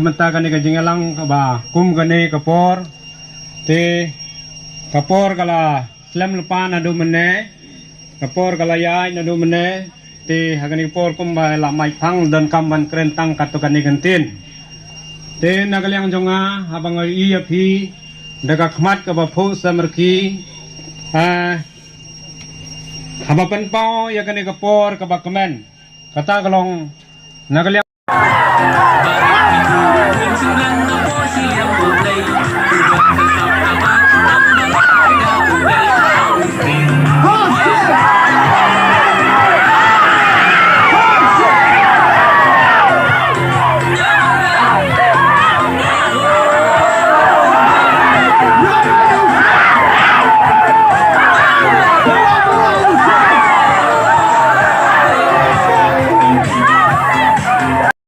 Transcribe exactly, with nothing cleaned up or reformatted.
Mynta kane ka jingïalang kaba kum kane ka por, te ka por ka la slem lypa naduh mynne, ka por ka la ïaid naduh mynne, te ha kane ka por kumba la mai phang donkam ban kren tang katto katne ka ktien. Te na ka liang jong nga, haba nga ïohi ïa phi da ka khmat kaba phuh samrkhie, ah, haba pynpaw ïa kane ka por kaba kmen, kata ka long na ka liang